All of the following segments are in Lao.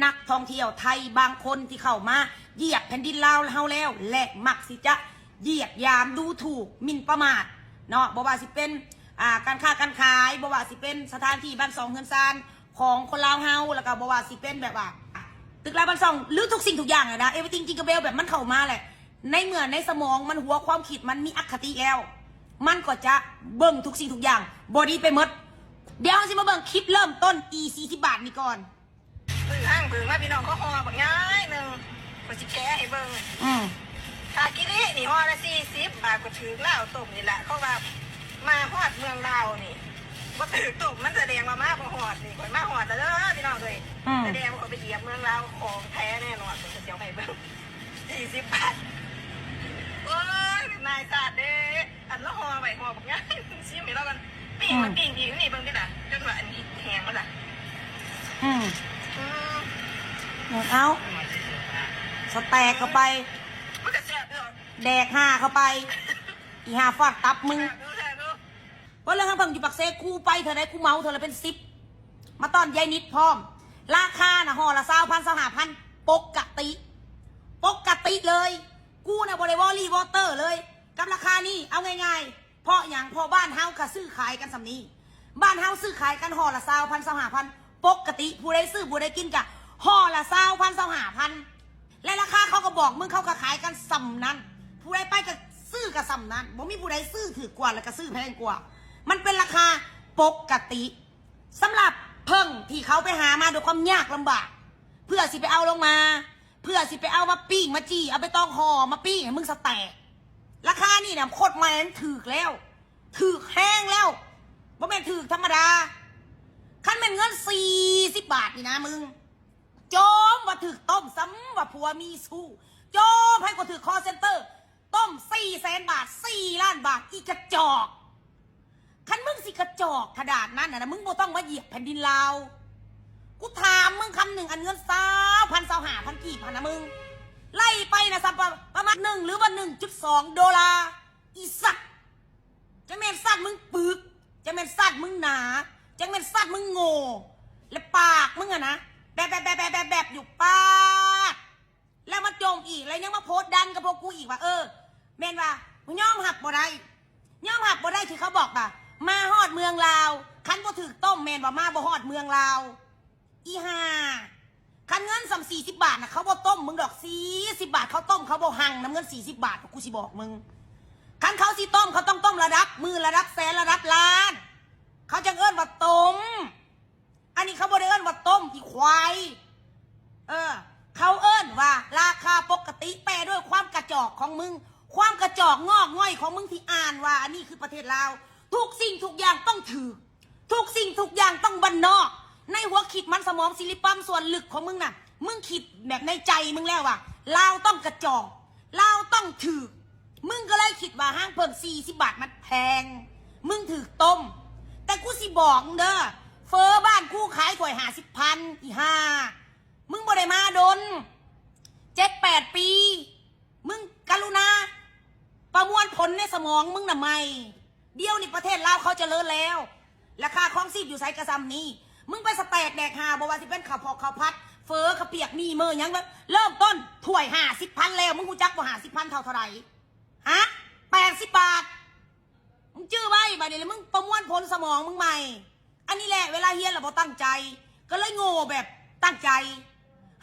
ນັກທ່ອງທ່ຽວໄທບາງຄົນທີ່ເຂົ້າມາຢຽບແຜ່ນດິນລາວເຮົາແລ້ວ ແລະ ມັກຊິຈະຢຽບຢາມດູຖູກໝິ່ນປະໝາດເນາະ, ບໍ່ວ່າຊິເປັນ ອ່າ ການຄ້າການຂາຍ, ບໍ່ວ່າຊິເປັນສະຖານທີ່ບ້ານຊ່ອງເຮືອນຊານຂອງຄົນລາວເຮົາ, ແລ້ວກໍບໍ່ວ່າຊິເປັນແບບວ່າຕຶກລາວບ້ານຊ່ອງ ຫຼື ທຸກສິ່ງທຸກຢ່າງນະ, everything jingle bell ແບບມັນເຂົ້າມາແຫຼະ. ໃນເມື່ອໃນສະໝອງມັນ ຫົວຄວາມຄິດມັນມີອະຄະຕິແລ້ວ ມັນກໍຈະເບິ່ງທຸກສິ່ງທຸກຢ່າງບໍ່ດີໄປໝົດ. ດຽວເຮົາຊິມາເບິ່ງຄລິບເລີ່ມຕົ້ນອີ່ສີ່ສິບບາດນີ້ກ່ອນ. ຊື້ຫ້າງເບິ່ງມາ ພີ່ນ້ອງ, ເຂົາຫໍ່ບັກໃຫຍ່ໜຶ່ງ, ຂ້ອຍຊິແກະໃຫ້ເບິ່ງ. ອືມ ຄາກິລິນີ້ຫໍ່ລະສີ່ສິບບາດ, ກໍຖືກລາວຕົ້ມນີ້ລະ. ເຂົາວ່າມາຮອດເມືອງລາວນີ້ບໍ່ຖືກຕົ້ມ ມັນສະແດງວ່າມາບໍ່ຮອດ. ນີ້ຂ້ອຍມາຮອດແລ້ວເດີ ພີ່ນ້ອງເອີຍ. ອືມ ສະແດງວ່າຂ້ອຍໄປຢຽບເມືອງລາວ ຂອງແທ້ແນ່ນອນ. ຂ້ອຍຊິເອົາໃຫ້ເບິ່ງ ສີ່ສິບບາດ. ໂອ້ຍ ນາຍຊາດເດ້. ອັນລະຫໍ່ໄວ້ຫໍ່ບັກໃຫຍ່ ຊິມໃຫ້ລາວກ່ອນ. ປີ້ງ ອືມ ມັນປີ້ງອີກນີ້ ເບິ່ງຕິລະ, ຈົນວ່າອັນນີ້ແຫ້ງໝົດລະ. ອືມ ອືມ ເອົາ ສະແຕັກເຂົ້າໄປ ມັນກະແຊບເດີ. ແດກຫ່າເຂົ້າໄປ ອີ່ຫ່າຟາດຕັບມຶງ. ແຊບເດີ ແຊບເດີ. ເພາະເລື່ອງຫາເພິ່ງຢູ່ປາກເຊ ກູໄປເທື່ອໃດກູເໝົາເທື່ອລະເປັນສິບ. ມາຕ້ອນຍາຍນິດພ້ອມ. ລາຄານະຫໍ່ລະຊາວພັນ ຊາວຫ້າພັນ ປົກກະຕິ ປົກກະຕິເລີຍ. ກູນະບໍ່ໄດ້ວໍລີວໍເຕີເລີຍກັບລາຄານີ້. ເອົາງ່າຍໆ ເພາະຫຍັງ? ເພາະບ້ານເຮົາກະຊື້ຂາຍກັນສ່ຳນີ້. ບ້ານເຮົາຊື້ຂາຍກັນຫໍ່ລະຊາວພັນ ຊາວຫ້າພັນ ປົກກະຕິ. ຜູ້ໃດຊື້ຜູ້ໃດກິນກະຫໍ່ລະຊາວພັນ ຊາວຫ້າພັນ ແລະ ລາຄາເຂົາກະບອກມຶງ ເຂົາກະຂາຍກັນສ່ຳນັ້ນ. ຜູ້ໃດໄປກະຊື້ກະສ່ຳນັ້ນ. ບໍ່ມີຜູ້ໃດຊື້ຖືກກວ່າ ແລະ ກະຊື້ແພງກວ່າ. ມັນເປັນລາຄາປົກກະຕິ. ສຳລັບເຜິ້ງທີ່ເຂົາໄປຫາມາດ້ວຍຄວາມຍາກລຳບາກ ເພື່ອຊິໄປເອົາລົງມາ ເພື່ອຊິໄປເອົາມາປີ້ງມາຈີ່ ເອົາໃບຕອງຫໍ່ມາປີ້ງໃຫ້ມຶງສະແຕັກ. ລາຄານີ້ນະ ໂຄດໃໝ່ ມັນຖືກແລ້ວ ຖືກແຮງແລ້ວ ບໍ່ແມ່ນຖືກທຳມະດາ. ຄັນແມ່ນເງິນສີ່ສິບບາດນີ້ນະ ມຶງຈົ່ມວ່າຖືກຕົ້ມ ສ່ຳວ່າຜົວມີຊູ້, ຈົ່ມໃຫ້ກວ່າຖືກຄໍເຊັນເຕີ ຕົ້ມສີ່ແສນບາດ ສີ່ລ້ານບາດ ອີກະຈອກ. ຄັນມຶງຊິກະຈອກຂະໜາດນັ້ນນະ ມຶງບໍ່ຕ້ອງມາຢຽບແຜ່ນດິນລາວ. ກູຖາມມຶງຄຳໜຶ່ງ ອັນເງິນຊາວພັນ ຊາວຫ້າພັນກີບຫັ້ນນະ ມຶງໄລ່ໄປນະ ສ່ຳປະ ປະມານໜຶ່ງ ຫຼືວ່າໜຶ່ງຈຸດສອງໂດລາ ອີສັດ. ຈັກແມ່ນສັດມຶງປຶກ ຈັກແມ່ນສັດມຶງໜາ ຈັກແມ່ນສັດມຶງໂງ່ ແລະ ປາກມຶງຫັ້ນນະ ແບບ ແບບ ແບບ ແບບ ແບບ ແບບຢູ່ ປາດ. ແລ້ວມາຈົ່ມອີກ ແລ້ວຍັງມາໂພສດັງກັບພວກກູອີກວ່າ ເອີ ແມ່ນວ່າ ຍອມຮັບບໍ່ໄດ້ ຍອມຮັບບໍ່ໄດ້ທີ່ເຂົາບອກວ່າ ມາຮອດເມືອງລາວ ຄັນບໍ່ຖືກຕົ້ມ ແມ່ນວ່າມາບໍ່ຮອດເມືອງລາວ. ອີຫ່າ ຄັນເງິນສ່ຳສີ່ສິບບາດນະ ເຂົາບໍ່ຕົ້ມມຶງດອກ. ສີ່ສິບບາດເຂົາຕົ້ມ ເຂົາບໍ່ຮັ່ງນຳເງິນສີ່ສິບບາດ ກູຊິບອກມຶງ. ຄັນເຂົາຊິຕົ້ມ ເຂົາຕ້ອງຕົ້ມລະດັບໝື່ນ ລະດັບແສນ ລະດັບລ້ານ ເຂົາຈັ່ງເອີ້ນວ່າຕົ້ມ. ອັນນີ້ເຂົາບໍ່ໄດ້ເອີ້ນວ່າຕົ້ມ ອີຄວາຍ. ເອີ ເຂົາເອີ້ນວ່າລາຄາປົກກະຕິ ແປດ້ວຍຄວາມກະຈອກຂອງມຶງ ຄວາມກະຈອກງອກງ່ອຍຂອງມຶງທີ່ອ່ານວ່າອັນນີ້ຄືປະເທດລາວ. ທຸກສິ່ງທຸກຢ່າງຕ້ອງຖືກ ທຸກສິ່ງທຸກຢ່າງຕ້ອງບ້ານນອກ. ໃນຫົວຄິດມັນສະໝອງຊິລິປັມສ່ວນເລິກຂອງມຶງນະ ມຶງຄິດແບບໃນໃຈມຶງແລ້ວວ່າ ລາວຕ້ອງກະຈອກ ລາວຕ້ອງຖືກ. ມຶງກະເລີຍຄິດວ່າຫ້າງເຜິ້ງສີ່ສິບບາດມັນແພງ ມຶງຖືກຕົ້ມ. ແຕ່ກູຊິບອກມຶງເດີ ເຝີບ້ານກູຂາຍຖ້ວຍຫ້າສິບພັນ ອີຫ່າ ມຶງບໍ່ໄດ້ມາດົນ ເຈັດແປດປີ ມຶງກະລຸນາປະມວນຜົນໃນສະໝອງມຶງນະໃໝ່. ດຽວນີ້ປະເທດລາວເຂົາຈະເລີນແລ້ວ ລາຄາຄອງຊີບຢູ່ໃສກະສ່ຳນີ້. ມຶງໄປສະແຕັກແດກຫ່າ ບໍ່ວ່າຊິເປັນເຂົ້າພອກເຂົ້າຜັດ ເຝີ ເຂົ້າປຽກ ໝີ່ເມີຫຍັງ ເລີ່ມຕົ້ນຖ້ວຍຫ້າສິບພັນແລ້ວ. ມຶງຮູ້ຈັກບໍ່ ຫ້າສິບພັນເທົ່າເທົ່າໃດ? ຮະ ແປດສິບບາດ. ມຶງຈື່ໄວ້ບາດນີ້ ແລ້ວມຶງປະມວນຜົນສະໝອງມຶງໃໝ່. ອັນນີ້ແຫຼະ ເວລາຮຽນແລ້ວບໍ່ຕັ້ງໃຈ ກະເລີຍໂງ່ແບບຕັ້ງໃຈ.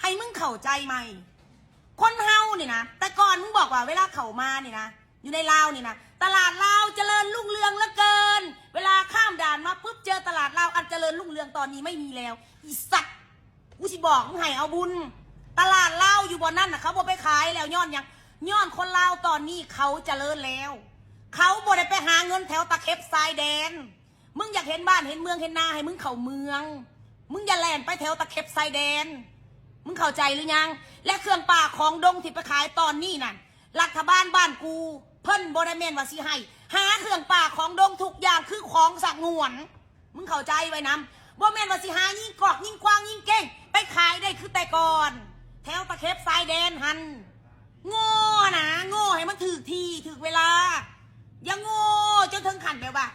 ໃຫ້ມຶງເຂົ້າໃຈໃໝ່ ຄົນເຮົານີ້ນະ ແຕ່ກ່ອນມຶງບອກວ່າເວລາເຂົ້າມານີ້ນະ ຢູ່ໃນລາວນີ້ນະ ຕະຫຼາດລາວຈະເລີນຮຸ່ງເຮືອງເຫຼືອເກີນ. ເວລາຂ້າມດ່ານມາປຶບ ເຈີຕະຫຼາດລາວອັນຈະເລີນຮຸ່ງເຮືອງ ຕອນນີ້ໄມ່ມີແລ້ວ ອີສັດ. ກູຊິບອກມຶງໃຫ້ເອົາບຸນ ຕະຫຼາດລາວຢູ່ບ່ອນນັ້ນນະ ເຂົາບໍ່ໄປຂາຍແລ້ວ. ຍ້ອນຫຍັງ? ຍ້ອນຄົນລາວຕອນນີ້ເຂົາຈະເລີນແລ້ວ ເຂົາບໍ່ໄດ້ໄປຫາເງິນແຖວຕາເຂັບຊາຍແດນ. ມຶງຢາກເຫັນບ້ານເຫັນເມືອງເຫັນນາ ໃຫ້ມຶງເຂົ້າເມືອງ ມຶງຢ່າແລ່ນໄປແຖວຕາເຂັບຊາຍແດນ. ມຶງເຂົ້າໃຈຫຼືຍັງ? ແລະ ເຄື່ອງປ່າຂອງດົງທີ່ໄປຂາຍຕອນນີ້ນັ້ນ ລັດຖະບານບ້ານກູເພິ່ນບໍ່ໄດ້ແມ່ນວ່າຊິໃຫ້ ຫາເຄື່ອງປ່າຂອງດົງ ທຸກຢ່າງຄືຂອງສະຫງວນ. ມຶງເຂົ້າໃຈໄວ້ນຳ ບໍ່ແມ່ນວ່າຊິຫາຍິງກອກຍິງກວາງຍິງເກ້ງໄປຂາຍໄດ້ຄືແຕ່ກ່ອນ ແຖວຕາເຂັບຊາຍແດນຫັ້ນ. ໂງ່ນະ ໂງ່ໃຫ້ມັນຖືກທີ່ຖືກເວລາ ຢ່າໂງ່ຈົນເຖິງຂັ້ນແບບວ່າ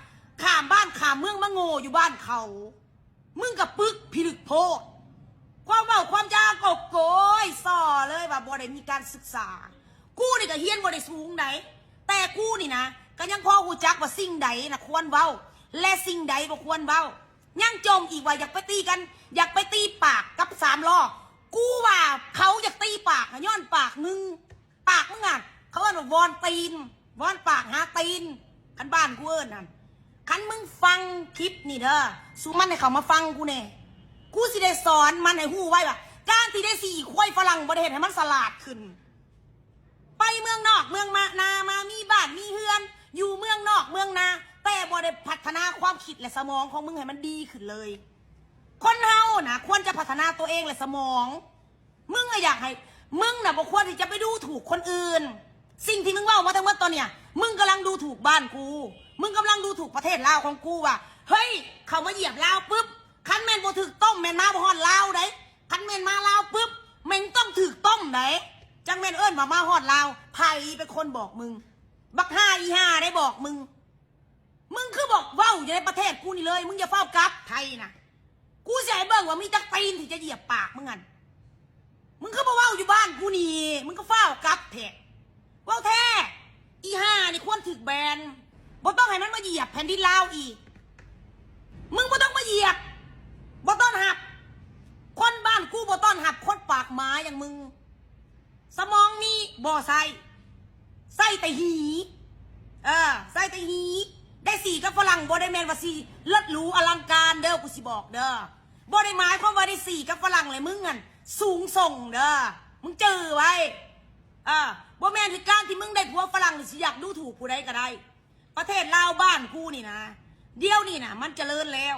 ຂ້າມບ້ານຂ້າມເມືອງມາໂງ່ຢູ່ບ້ານເຂົາ. ມຶງກະປຶກພິລຶກໂພດ ຄວາມເວົ້າຄວາມຈາ ບໍ່ໄດ້ມີການສຶກສາ. ກູນີ້ກໍຮຽນບໍ່ໄດ້ສູງໃດ, ແຕ່ກູນີ້ນະ ກໍຍັງພໍຮູ້ຈັກວ່າສິ່ງໃດນະຄວນເວົ້າ ແລະ ສິ່ງໃດບໍ່ຄວນເວົ້າ. ຍັງຈົ່ມອີກວ່າຢາກໄປຕີກັນ, ຢາກໄປຕີປາກກັບສາມລໍ້. ກູວ່າເຂົາຢາກຕີປາກ ຍ້ອນປາກມຶງ. ປາກມຶງອະ ເຂົາເອີ້ນວ່າວອນຕີນ, ວອນປາກຫາຕີນ, ຄັນບ້ານກູເອີ້ນຫັ້ນ. ຄັນມຶງຟັງຄລິບນີ້ເດີ, ສູ່ມັນໃຫ້ເຂົ້າມາຟັງກູແດ່. ກູຊິໄດ້ສອນມັນໃຫ້ຮູ້ໄວ້ວ່າ ການທີ່ໄດ້ສີ່ຄວາຍຝຣັ່ງບໍ່ໄດ້ເຮັດໃຫ້ມັນສະຫຼາດຂຶ້ນ. ໄປເມືອງນອກເມືອງມານາມາ ມີບ້ານມີເຮືອນ ຢູ່ເມືອງນອກເມືອງນາ ແຕ່ບໍ່ໄດ້ພັດທະນາຄວາມຄິດ ແລະ ສະໝອງຂອງມຶງໃຫ້ມັນດີຂຶ້ນເລີຍ. ຄົນເຮົານະ ຄວນຈະພັດທະນາຕົວເອງ ແລະ ສະໝອງ. ມຶງນະຢາກໃຫ້ ມຶງນະບໍ່ຄວນທີ່ຈະໄປດູຖູກຄົນອື່ນ. ສິ່ງທີ່ມຶງເວົ້າມາທັງໝົດຕອນເນີ້ຍ ມຶງກຳລັງດູຖູກບ້ານກູ, ມຶງກຳລັງດູຖູກປະເທດລາວຂອງກູວ່າ ເຮີ້ຍ ເຂົາມາຢຽບລາວປຶບ ຄັນແມ່ນບໍ່ຖືກຕົ້ມ ແມ່ນມາບໍ່ຮອດລາວໃດ. ຄັນແມ່ນມາລາວປຶບ ແມ່ນຕ້ອງຖືກຕົ້ມໃດ, ຈັ່ງແມ່ນເອີ້ນວ່າມາຮອດລາວ. ໃຜເປັນຄົນບອກມຶງ? ບັກຫ່າອີ່ຫ່າໄດ້ບອກມຶງ. ມຶງຄືບໍ່ເວົ້າຢູ່ໃນປະເທດກູນີ້ເລີຍ? ມຶງຢ່າຟ້າວກັບໄທນະ. ກູຊິໃຫ້ເບິ່ງວ່າມີຈັກຕີນທີ່ຈະຢຽບປາກມຶງຫັ້ນ. ມຶງຄືບໍ່ເວົ້າຢູ່ບ້ານກູນີ້? ມຶງກໍຟ້າວກັບແທ້. ເວົ້າແທ້ ອີ່ຫ່ານີ້ຄວນຖືກແບນ. ບໍ່ຕ້ອງໃຫ້ມັນມາຢຽບແຜ່ນດິນລາວອີກ. ມຶງບໍ່ຕ້ອງມາຢຽບ. ບໍ່ຕ້ອນຮັບ. ຄົນບ້ານກູບໍ່ຕ້ອນຮັບຄົນປາກໝາຢ່າງມຶງ. ສະໝອງມີບໍ່ໃຊ້ ໃຊ້ແຕ່ຫີ. ເອີ ໃຊ້ແຕ່ຫີ. ໄດ້ສີກັບຝຣັ່ງບໍ່ໄດ້ແມ່ນວ່າຊິເລີດຫຼູອະລັງການເດີ ກູຊິບອກເດີ. ບໍ່ໄດ້ໝາຍຄວາມວ່າໄດ້ສີກັບຝຣັ່ງແລ້ວມຶງຫັ້ນສູງສົ່ງເດີ. ມຶງຈື່ໄວ້. ເອີ ບໍ່ແມ່ນຄືການທີ່ມຶງໄດ້ຜົວຝຣັ່ງນີ້ຊິຢາກດູຖູກຜູ້ໃດກໍໄດ້. ປະເທດລາວບ້ານກູນີ້ນະ ດຽວນີ້ນະ ມັນຈະເລີນແລ້ວ.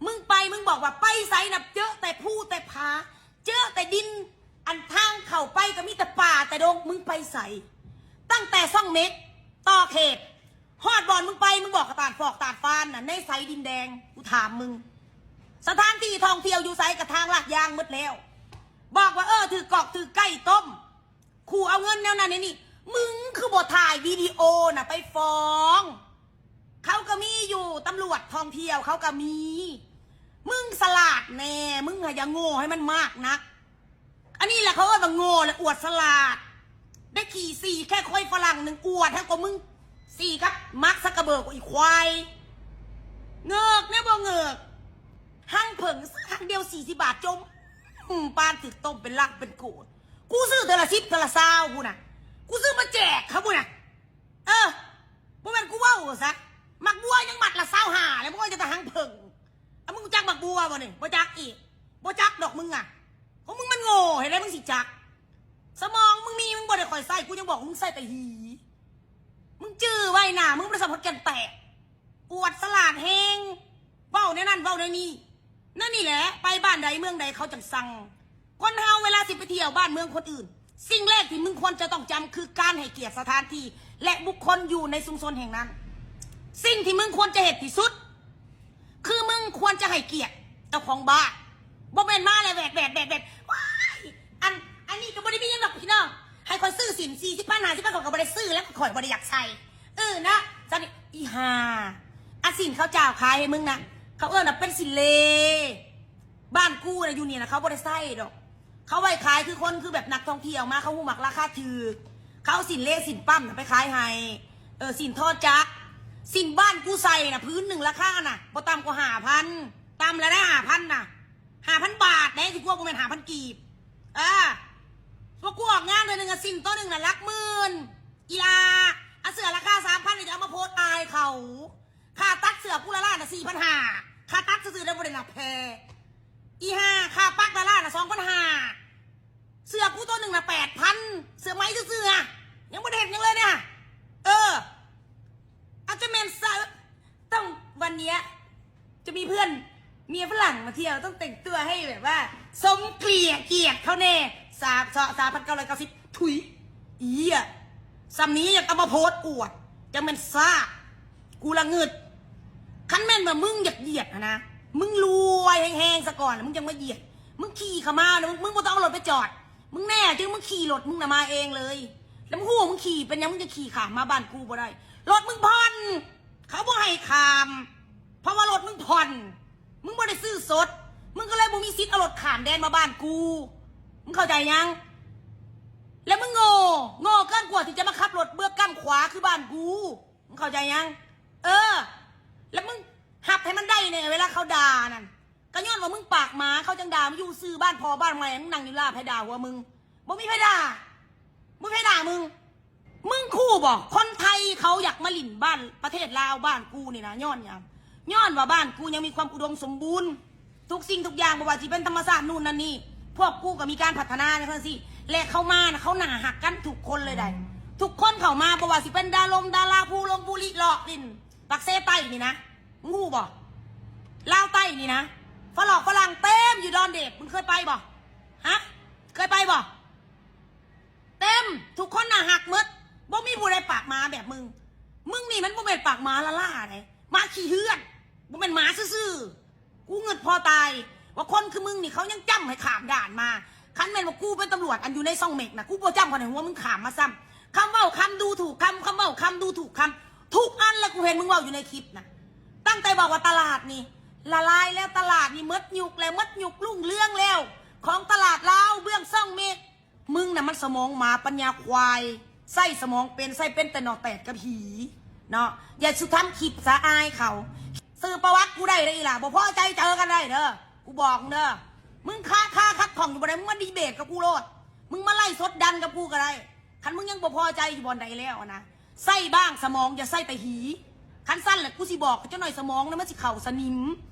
ມຶງໄປ ມຶງບອກວ່າໄປໃສນະ ເຈີແຕ່ພູແຕ່ຜາ ເຈີແຕ່ດິນ. ອັນທາງເຂົ້າໄປກໍມີແຕ່ປ່າແຕ່ດົງ. ມຶງໄປໃສ? ຕັ້ງແຕ່ຊ່ອງເມັກຕໍ່ເຂດ ຮອດບ່ອນມຶງໄປ ມຶງບອກກະຕາດຟອກຕາດຟານນະ ໃນໃສດິນແດງ? ກູຖາມມຶງ. ສະຖານທີ່ທ່ອງທ່ຽວຢູ່ໃສ? ກະທາງລາດຢາງໝົດແລ້ວ. ບອກວ່າ ເອີ ຖືກກອກຖືກໄກ່ຕົ້ມ ຂູ່ເອົາເງິນແນວນັ້ນແນວນີ້. ມຶງຄືບໍ່ຖ່າຍວິດີໂອນະໄປຟ້ອງ? ເຂົາກໍມີຢູ່ ຕຳຫຼວດທ່ອງທ່ຽວເຂົາກໍມີ. ມຶງສະຫຼາດແດ່ ມຶງຫາຢ່າໂງ່ໃຫ້ມັນມາກນັກ. ອັນນີ້ແຫຼະເຂົາເອີ້ນວ່າໂງ່ແລະອວດສະຫຼາດ. ໄດ້ຂີ່ສີ່ແຄ່ຄວາຍຝຣັ່ງໜຶ່ງ ອວດໃຫ້ກວ່າມຶງສີ່ກັບມາກຊັກກະເບີກວ່າອີຄວາຍ. ເງີກແນວບໍ່ເງີກ ຮັງເຜິ້ງຊື້ຮັງດຽວສີ່ສິບບາດ ຈົ່ມ ອືມ ປານຖືກຕົ້ມເປັນລັງເປັນໂກນ. ກູຊື້ເທື່ອລະສິບເທື່ອລະຊາວພຸ້ນນະ ກູຊື້ມາແຈກເຂົາພຸ້ນນະ. ເອີ ບໍ່ແມ່ນກູເວົ້າຊະ ໝາກບົວຍັງມັດລະຊາວຫ້າແລ້ວ ບໍ່ວ່າຈະຕະຫັງເຜິ້ງ. ອາ ມຶງຮູ້ຈັກໝາກບົວບໍ່ນີ້? ບໍ່ຈັກອີກ. ບໍ່ຈັກດອກມຶງອະ ຂອງມຶງມັນໂງ່ ເຮັດໃດມຶງຊິຈັກ? ສະໝອງມຶງມີ ມຶງບໍ່ໄດ້ຄ່ອຍໃຊ້ ກູຍັງບອກວ່າມຶງໃຊ້ແຕ່ຫີ. ມຶງຈື່ໄວ້ນະ ມຶງບໍ່ໄດ້ສຳພັດກັນແຕກ. ອວດສະຫຼາດແຮງ ເວົ້າແນວນັ້ນເວົ້າແນວນີ້. ນັ້ນນີ້ແຫຼະ ໄປບ້ານໃດເມືອງໃດເຂົາຈັ່ງຊັງ. ຄົນເຮົາເວລາຊິໄປທ່ຽວບ້ານເມືອງຄົນອື່ນ ສິ່ງແລກທີ່ມຶງຄວນຈະຕ້ອງຈຳຄືການໃຫ້ກຽດສະຖານທີ່ ແລະ ບຸກຄົນຢູ່ໃນຊຸມຊົນແຫ່ງນັ້ນ. ສິ່ງທີ່ມຶງຄວນຈະເຮັດທີ່ສຸດ ຄືມຶງຄວນຈະໃຫ້ກຽດເຈົ້າຂອງບ້ານ. ບໍ່ແມ່ນມາແລ້ວແວດໆໆໆ ວ້າຍ ອັນ ອັນນີ້ກໍບໍ່ໄດ້ມີຫຍັງດອກພີ່ນ້ອງ ໃຫ້ຂ້ອຍຊື້ສິ້ນສີ່ສິບພັນ ຫ້າສິບພັນ ຂ້ອຍກໍບໍ່ໄດ້ຊື້ແລ້ວ ຂ້ອຍບໍ່ໄດ້ຢາກໃສ່. ເອີນະ ຊັ້ນນີ້ ອີຫ່າ ອາ ສິ້ນເຂົາເຈົ້າຂາຍໃຫ້ມຶງນະ ເຂົາເອີ້ນວ່າເປັນສິ້ນເລ. ບ້ານກູນະ ຢູ່ນີ້ນະ ເຂົາບໍ່ໄດ້ໃຊ້ດອກ. ເຂົາໄວ້ຂາຍຄືຄົນ ຄືແບບນັກທ່ອງທ່ຽວມາ ເຂົາຮູ້ມັກລາຄາຖືກ ເຂົາເອົາສິ້ນເລ ສິ້ນປ້ຳນະໄປຂາຍໃຫ້. ເອີ ສິ້ນທໍຈັກ ສິ້ນບ້ານກູໃສ່ນະ ຜືນໜຶ່ງລາຄານະ ບໍ່ຕ່ຳກວ່າຫ້າພັນ ຕ່ຳແລ້ວໄດ໋ ຫ້າພັນນະ ຫ້າພັນບາດເດ້ ຊິກວ່າບໍ່ແມ່ນຫ້າພັນກີບ. ເອີ ວ່າກູອອກງານເທື່ອໜຶ່ງອະ ສິ້ນໂຕໜຶ່ງນະຫຼັກໝື່ນ. ອີ່ຫຼ້າ ອາ ເສື້ອລາຄາສາມພັນນີ້ຈະເອົາມາໂພສອາຍເຂົາ. ຄ່າຕັດເສື້ອກູລະລ້ານນະ ສີ່ພັນຫ້າ ຄ່າຕັດຊື່ໆ ໄດ້ບໍ່ໄດ້ນັບແພ. ອີ່ຫ່າ ຄ່າປັກລະລ້ານນະ ສອງພັນຫ້າ ເສື້ອກູໂຕໜຶ່ງນະ ແປດພັນ ເສື້ອໄໝຊື່ໆ ອະ ຍັງບໍ່ໄດ້ເຮັດຫຍັງເລີຍນະ. ເອີ ອາດຈະແມ່ນ ຕ້ອງ ວັນເນຍ ຈະມີເພື່ອນເມຍຝຣັ່ງມາທ່ຽວ ຕ້ອງແຕ່ງຕົວໃຫ້ແບບວ່າສົມເກຍດກຽດເຂົາແດ່. ສາມ ສາມພັນເກົ້າຮ້ອຍເກົ້າສິບ ທຸຍ ອີ່ ສ່ຳນີ້ຍັງເອົາມາໂພສອວດ ຈັ່ງແມ່ນຊາກ ກູລະງຶດ. ຄັນແມ່ນວ່າມຶງຢາກຢຽດຫັ້ນນະ ມຶງລວຍແຮງໆ ຊະກ່ອນ ແລ້ວມຶງຈັ່ງມາຢຽດ. ມຶງຂີ່ເຂົ້າມານະ ມຶງ ມຶງບໍ່ຕ້ອງເອົາລົດໄປຈອດ. ມຶງແນ່ຈິງ ມຶງຂີ່ລົດມຶງນະມາເອງເລີຍ. ແລ້ວມຶງຮູ້ວ່າມຶງຂີ່ເປັນຫຍັງ ມຶງຈຶ່ງຂີ່ຂ້າມມາບ້ານກູບໍ່ໄດ້? ລົດມຶງຜ່ອນ ເຂົາບໍ່ໃຫ້ຂ້າມ ເພາະວ່າລົດມຶງຜ່ອນ ມຶງບໍ່ໄດ້ຊື້ສົດ ມຶງກໍເລີຍບໍ່ມີສິດເອົາລົດຂ້າມແດນມາບ້ານກູ. ມຶງເຂົ້າໃຈຍັງ? ແລ້ວມຶງໂງ່ ໂງ່ເກີນກວ່າທີ່ຈະມາຂັບລົດເບືອກກ້ຳຂວາຄືບ້ານກູ ມຶງເຂົ້າໃຈຍັງ? ເອີ ແລ້ວມຶງຮັບໃຫ້ມັນໄດ້ແດ່ ເວລາເຂົາດ່ານັ້ນ ກໍຍ້ອນວ່າມຶງປາກໝາ ເຂົາຈັ່ງດ່າ ມຶງຢູ່ຊື່ບ້ານພໍ່ບ້ານແມ່ ມຶງນັ່ງຢູ່ລາໃຜດ່າຫົວມຶງ? ບໍ່ມີໃຜດ່າ ບໍ່ມີໃຜດ່າມຶງ. ມຶງຮູ້ບໍ່ ຄົນໄທເຂົາຢາກມາຫຼິ້ນບ້ານ ປະເທດລາວ ບ້ານກູນີ້ນະ ຍ້ອນຫຍັງ? ຍ້ອນວ່າບ້ານກູຍັງມີຄວາມອຸດົມສົມບູນ ທຸກສິ່ງທຸກຢ່າງ ບໍ່ວ່າຊິເປັນທຳມະຊາດ ນູ້ນນັ້ນນີ້ ພວກກູກໍມີການພັດທະນາຈັ່ງຊີ້ ແລະ ເຂົາມານະ ເຂົາໜ້າຮັກກັນທຸກຄົນເລີຍໃດ໋ ທຸກຄົນເຂົ້າມາ ບໍ່ວ່າຊິເປັນດາລົງ ດາລາ ພູລົງ ພູລິ ເລາະຫຼິ້ນປາກເຊໃຕ້ນີ້ນະ ມຶງຮູ້ບໍ່? ລາວໃຕ້ນີ້ນະ ຝຣັ່ງ ຝຣັ່ງເຕັມຢູ່ດອນເດດ ມຶງເຄີຍໄປບໍ່? ຮະ ເຄີຍໄປບໍ່? ເຕັມ ທຸກຄົນໜ້າຮັກໝົດ ບໍ່ມີຜູ້ໃດປາກໝາແບບມຶງ. ມຶງນີ້ມັນບໍ່ແມ່ນປາກໝາລ້າໆໃດ໋ ໝາຂີ້ເຮືອນ ບໍ່ແມ່ນໝາຊື່ໆ. ກູງຶດພໍຕາຍວ່າຄົນຄືມຶງນີ້ ເຂົາຍັງຈ້ຳໃຫ້ຂ້າມດ່ານມາ. ຄັນແມ່ນວ່າກູເປັນຕຳຫຼວດອັນຢູ່ໃນຊ່ອງເມັກນະ ກູບໍ່ຈ້ຳເຂົາໃຫ້ຫົວມຶງຂ້າມມາຊ້ຳ. ຄຳເວົ້າຄຳດູຖູກຄຳ ຄຳເວົ້າຄຳດູຖູກຄຳ ທຸກອັນລະ ກູເຫັນມຶງເວົ້າຢູ່ໃນຄລິບນະ ຕັ້ງແຕ່ບອກວ່າຕະຫຼາດນີ້ລະລາຍແລ້ວ ຕະຫຼາດນີ້ໝົດຍຸກແລ້ວ ໝົດຍຸກຮຸ່ງເຮືອງແລ້ວ ຂອງຕະຫຼາດລາວເບື້ອງຊ່ອງເມັກ. ມຶງນະມັນສະໝອງໝາປັນຍາຄວາຍ ໃຊ້ສະໝອງເປັນ ໃຊ້ເປັນແຕ່ໜໍ່ແຕດກັບຫີເນາະ. ຢ່າສູ່ທຳຄລິບສາອາຍເຂົາ ສື່ປະຫວັດກູໄດ້ເດີອີ່ຫຼ້າ ບໍ່ພໍໃຈເຈີກັນໄດ້ເດີ ກູບອກມຶງເດີ. ມຶງຄາຄາຂັດຂ້ອງຢູ່ບ່ອນໃດ ມຶງມາດີເບດກັບກູໂລດ ມຶງມາໄລສົດດັນກັບກູກໍໄດ້ ຄັນມຶງຍັງບໍ່ພໍໃຈຢູ່ບ່ອນໃດແລ້ວນະ. ໃຊ້ບ້າງສະໝອງ ຢ່າໃຊ້ແຕ່ຫີ ຄັນຊັ້ນແຫຼະ ກູຊິບອກ ຈັກໜ້ອຍສະໝອງນະມັນຊິເຂົ້າສະໜິມ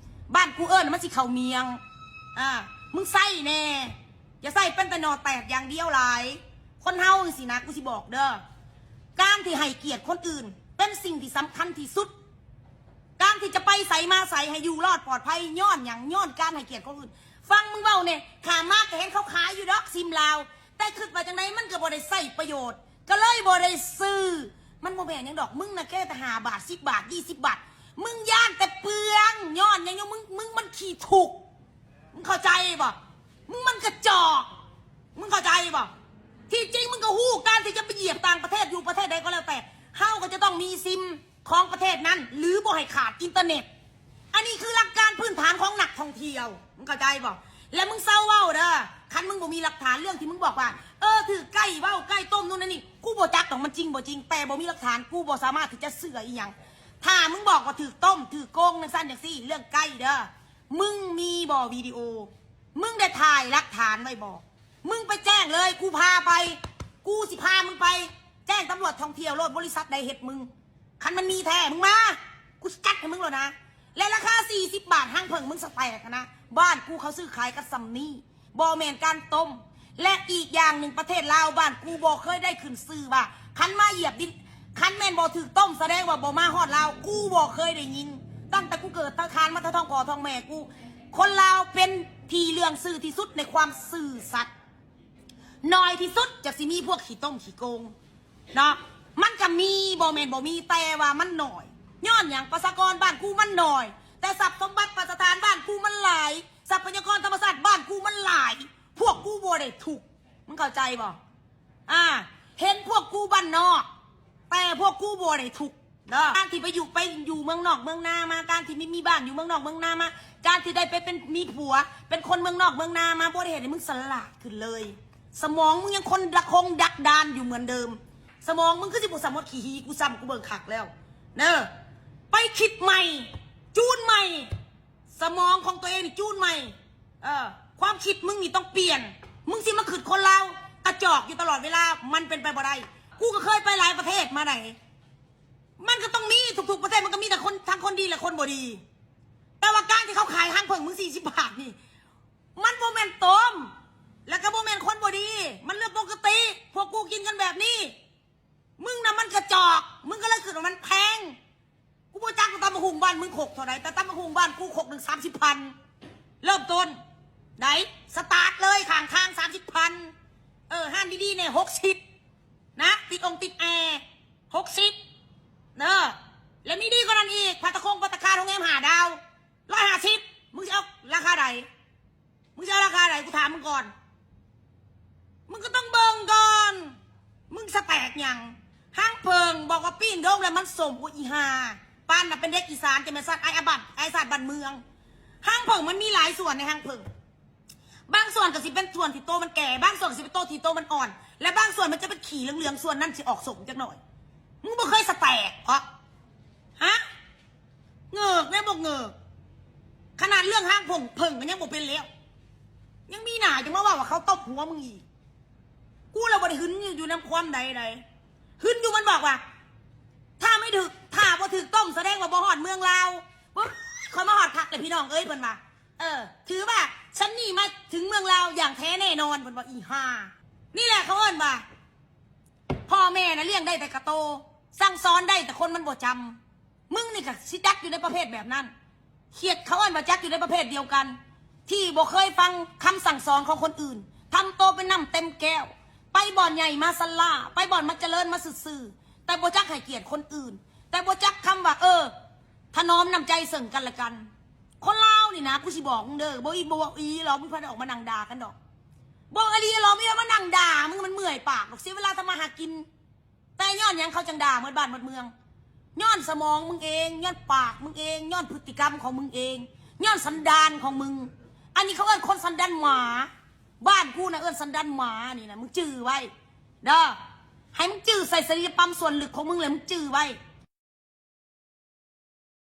ບ້ານກູເອີ້ນມັນຊິເຂົ້າມຽງ. ອາ ມຶງໃຊ້ແດ່ ຢ່າໃຊ້ເປັນແຕ່ໜໍ່ແຕດຢ່າງດຽວຫຼາຍ. ຄົນເຮົາຈັ່ງຊີ້ນະ ກູຊິບອກເດີ ການທີ່ໃຫ້ກຽດຄົນອື່ນເປັນສິ່ງທີ່ສຳຄັນທີ່ສຸດ. ການທີ່ຈະໄປໃສມາໃສໃຫ້ຢູ່ລອດປອດໄພ ຍ້ອນຫຍັງ? ຍ້ອນການໃຫ້ກຽດຄົນອື່ນ. ຟັງມຶງເວົ້າແດ່ ຂ້າມມາກໍເຫັນເຂົາຂາຍຢູ່ດອກ ຊິມລາວ ແຕ່ຄິດວ່າຈັ່ງໃດມັນກໍບໍ່ໄດ້ໃຊ້ປະໂຫຍດ ກໍເລີຍບໍ່ໄດ້ຊື້. ມັນບໍ່ແມ່ນຫຍັງດອກ ມຶງນະແຄ່ແຕ່ຫ້າບາດ ສິບບາດ ຍີ່ສິບບາດ ມຶງຢ້ານແຕ່ເປືອງ. ຍ້ອນຫຍັງ? ຍ້ອນມຶງ ມຶງມັນຂີ້ທຸກ ມຶງເຂົ້າໃຈບໍ່? ມຶງມັນກະຈອກ ມຶງເຂົ້າໃຈບໍ່? ທີ່ຈິງມຶງກໍຮູ້ ການທີ່ຈະໄປຢຽບຕ່າງປະເທດ ຢູ່ປະເທດໃດກໍແລ້ວແຕ່ ເຮົາກໍຈະຕ້ອງມີຊິມ ຂອງປະເທດນັ້ນ ຫຼື ບໍ່ໃຫ້ຂາດອິນເຕີເນັດ. ອັນນີ້ຄືຫຼັກການພື້ນຖານຂອງນັກທ່ອງທ່ຽວ ມຶງເຂົ້າໃຈບໍ່? ແລະ ມຶງເຊົາເວົ້າເດີ ຄັນມຶງບໍ່ມີຫຼັກຖານ. ເລື່ອງທີ່ມຶງບອກວ່າ ເອີ ຖືກໄກ່ເວົ້າ ໄກ່ຕົ້ມ ນູ້ນນັ້ນນີ້ ກູບໍ່ຈັກດອກ ມັນຈິງບໍ່ຈິງ ແຕ່ບໍ່ມີຫຼັກຖານ ກູບໍ່ສາມາດທີ່ຈະເຊື່ອອີ່ຫຍັງ. ຖ້າມຶງບອກວ່າຖືກຕົ້ມ ຖືກໂກງ ຈັ່ງຊັ້ນຈັ່ງຊີ້ ເລື່ອງໄກ່ເດີ ມຶງມີບໍ່ວິດີໂອ? ມຶງໄດ້ຖ່າຍຫຼັກຖານໄວ້ບໍ່? ມຶງໄປແຈ້ງເລີຍ ກູພາໄປ ກູຊິພາມຶງໄປແຈ້ງຕຳຫຼວດທ່ອງທ່ຽວໂລດ ບໍລິສັດໃດເຮັດມຶງ. ຄັນມັນມີແທ້ ມຶງມາ ກູຊິຈັດໃຫ້ມຶງໂລດນະ. ແລະ ລາຄາສີ່ສິບບາດ ຮັງເຜິ້ງມຶງສະແຕກຫັ້ນນະ ບ້ານກູເຂົາຊື້ຂາຍກັນສ່ຳນີ້ ບໍ່ແມ່ນການຕົ້ມ. ແລະ ອີກຢ່າງໜຶ່ງ ປະເທດລາວບ້ານກູບໍ່ເຄີຍໄດ້ຂຶ້ນຊື່ວ່າ ຄັນມາຢຽບດິນ ຄັນແມ່ນບໍ່ຖືກຕົ້ມ ສະແດງວ່າບໍ່ມາຮອດລາວ. ກູບໍ່ເຄີຍໄດ້ຍິນ ຕັ້ງແຕ່ກູເກີດທານມາແຕ່ທ້ອງພໍ່ທ້ອງແມ່ກູ. ຄົນລາວເປັນທີ່ເລື່ອງຊື່ທີ່ສຸດໃນຄວາມຊື່ສັດ ໜ້ອຍທີ່ສຸດຈະຊິມີພວກຂີ້ຕົ້ມຂີ້ໂກງເນາະ. ມັນກະມີ ບໍ່ແມ່ນບໍ່ມີ ແຕ່ວ່າມັນໜ້ອຍ. ຍ້ອນຫຍັງ? ປະຊາກອນບ້ານກູມັນໜ້ອຍ ແຕ່ຊັບສົມບັດປະສະຖານບ້ານກູມັນຫຼາຍ ຊັບພະຍາກອນທຳມະຊາດບ້ານກູມັນຫຼາຍ. ພວກກູບໍ່ໄດ້ທຸກ ມຶງເຂົ້າໃຈບໍ່? ອາ ເຫັນພວກກູບ້ານນອກ ແຕ່ພວກກູບໍ່ໄດ້ທຸກເດີ. ການທີ່ໄປຢູ່ ໄປຢູ່ເມືອງນອກເມືອງນາມາ ການທີ່ມີ ມີບ້ານຢູ່ເມືອງນອກເມືອງນາມາ ການທີ່ໄດ້ໄປເປັນ ມີຜົວເປັນຄົນເມືອງນອກເມືອງນາມາ ບໍ່ໄດ້ເຮັດໃຫ້ມຶງສະຫຼາດຂຶ້ນເລີຍ. ສະໝອງມຶງຍັງຄົງດັກ ຄົງດັກດານຢູ່ເໝືອນເດີມ. ສະໝອງມຶງຄືຊິບໍ່ສະໝົດຂີ້ຫີ ກູຊ້ຳ ກູເບິ່ງຄັກແລ້ວເດີ. ໄປຄິດໃໝ່ ຈູນໃໝ່ ສະໝອງຂອງຕົວເອງນີ້ຈູນໃໝ່. ເອີ ຄວາມຄິດມຶງນີ້ຕ້ອງປ່ຽນ. ມຶງຊິມາຄິດຄົນລາວກະຈອກຢູ່ຕະຫຼອດເວລາ ມັນເປັນໄປບໍ່ໄດ້. ກູກໍເຄີຍໄປຫຼາຍປະເທດມາໃດ໋ ມັນກໍຕ້ອງມີ ທຸກໆປະເທດມັນກໍມີແຕ່ຄົນ ທັງຄົນດີ ແລະ ຄົນບໍ່ດີ. ແຕ່ວ່າການທີ່ເຂົາຂາຍຮັງເຜິ້ງມຶງສີ່ສິບບາດນີ້ ມັນບໍ່ແມ່ນຕົ້ມ ແລະ ກໍບໍ່ແມ່ນຄົນບໍ່ດີ ມັນເລື່ອງປົກກະຕິ. ພວກກູກິນກັນແບບນີ້. ມຶງນະມັນກະຈອກ ມຶງກໍເລີຍຄິດວ່າມັນແພງ. ກູບໍ່ຈັກວ່າຕຳບັກຫຸ່ງບ້ານມຶງຄົກເທົ່າໃດ ແຕ່ຕຳບັກຫຸ່ງບ້ານກູຄົກໜຶ່ງສາມສິບພັນ ເລີ່ມຕົ້ນໃດ໋ ສະຕາດເລີຍ ຂ້າງທາງສາມສິບພັນ. ເອີ ຮ້ານດີໆແນ່ຫົກສິບນະ ຕິດອົງຕິດແອຫົກສິບເດີ. ແລ້ວມີດີກວ່ານັ້ນອີກ ພັດຕາຄົງພັດຕາຄານ ໂຮງແຮມຫ້າດາວຮ້ອຍຫ້າສິບ. ມຶງຊິເອົາລາຄາໃດ? ມຶງຊິເອົາລາຄາໃດ ກູຖາມມຶງກ່ອນ. ມຶງກໍຕ້ອງເບິ່ງກ່ອນ ມຶງສະແຕກຫຍັງ? ຮັງເຜິ້ງບອກວ່າປີ້ງດົງແລ້ວມັນສົ້ມ. ໂອ້ຍ ອີຫ່າ ປານນະເປັນເດັກອີສານ ຈະແມ່ນຊາດອ້າຍອາບັດ ອ້າຍຊາດບ້ານເມືອງ. ຮັງເຜິ້ງມັນມີຫຼາຍສ່ວນໃນຮັງເຜິ້ງ. ບາງສ່ວນກໍຊິເປັນສ່ວນທີ່ໂຕມັນແກ່ ບາງສ່ວນກໍຊິເປັນໂຕທີ່ໂຕມັນອ່ອນ ແລະບາງສ່ວນມັນຈະເປັນຂີ້ເຫຼືອງໆ ສ່ວນນັ້ນຊິອອກສົ້ມຈັກໜ້ອຍ. ມຶງບໍ່ເຄີຍສະແຕກເພາະ ຮະ? ເງີກແລ້ວບໍ່ເງີກ ຂະໜາດເລື່ອງຮາກຜົ້ງເຜິ້ງກໍຍັງບໍ່ເປັນແລ້ວ ຍັງມີໜ້າຈັ່ງມາເວົ້າວ່າເຂົາຕົບຫົວມຶງອີກ. ກູລະບໍ່ໄດ້ຫຶນຢູ່ນຳຄວາມໃດໃດ ຫຶນຢູ່ມັນບອກວ່າ ຖ້າໄມ່ຖືກ ຖ້າບໍ່ຖືກຕົ້ມສະແດງວ່າບໍ່ຮອດເມືອງລາວ. ໂອ້ຍ ຂ້ອຍມາຮອດຄັກແລ້ວພີ່ນ້ອງເອີຍ ເພິ່ນວ່າ. ເອີ ຖືວ່າຊັ້ນນີ້ມາເຖິງເມືອງລາວຢ່າງແທ້ແນ່ນອນ ເພິ່ນວ່າ. ອີຫ່າ ນີ້ແຫຼະເຂົາເອີ້ນວ່າ ພໍ່ແມ່ນະລ້ຽງໄດ້ແຕ່ກະໂຕ ສັ່ງສອນໄດ້ແຕ່ຄົນມັນບໍ່ຈຳ. ມຶງນີ້ກະຊິຈັດຢູ່ໃນປະເພດແບບນັ້ນ. ເຂົາເອີ້ນວ່າຈັດຢູ່ໃນປະເພດດຽວກັນ ທີ່ບໍ່ເຄີຍຟັງຄຳສັ່ງສອນຂອງຄົນອື່ນ ທຳໂຕເປັນນ້ຳເຕັມແກ້ວ ໄປບ່ອນໃຫຍ່ມາຊັນລາ ໄປບ່ອນມັນຈະເລີນມາຊື່ໆ ແຕ່ບໍ່ຈັກໃຫ້ກຽດຄົນອື່ນ ແຕ່ບໍ່ຈັກຄຳວ່າ ເອີ ຖະໜອມນ້ຳໃຈເຊິ່ງກັນແລະກັນ. ຄົນລາວນີ້ນະ ກູຊິບອກມຶງເດີ ບໍ່ອີ ບໍ່ອີຫຼອກ ມຶງພັດອອກມານັ່ງດ່າກັນດອກ ບໍ່ອີຫຼີຫຼອກ ມີແຕ່ມານັ່ງດ່າ ມຶງມັນເມື່ອຍປາກດອກ ເສຍເວລາທຳມາຫາກິນ. ແຕ່ຍ້ອນຫຍັງເຂົາຈັ່ງດ່າໝົດບ້ານໝົດເມືອງ? ຍ້ອນສະໝອງມຶງເອງ ຍ້ອນປາກມຶງເອງ ຍ້ອນພຶດຕິກຳຂອງມຶງເອງ ຍ້ອນສັນດານຂອງມຶງ. ອັນນີ້ເຂົາເອີ້ນຄົນສັນດານໝາ ບ້ານກູນະເອີ້ນສັນດານໝາ. ນີ້ນະ ມຶງຈື່ໄວ້ເດີ ໃຫ້ມຶງຈື່ໃສ່ສະລິລະປຳສ່ວນເລິກຂອງມຶງ ແລະ ມຶງຈື່ໄວ້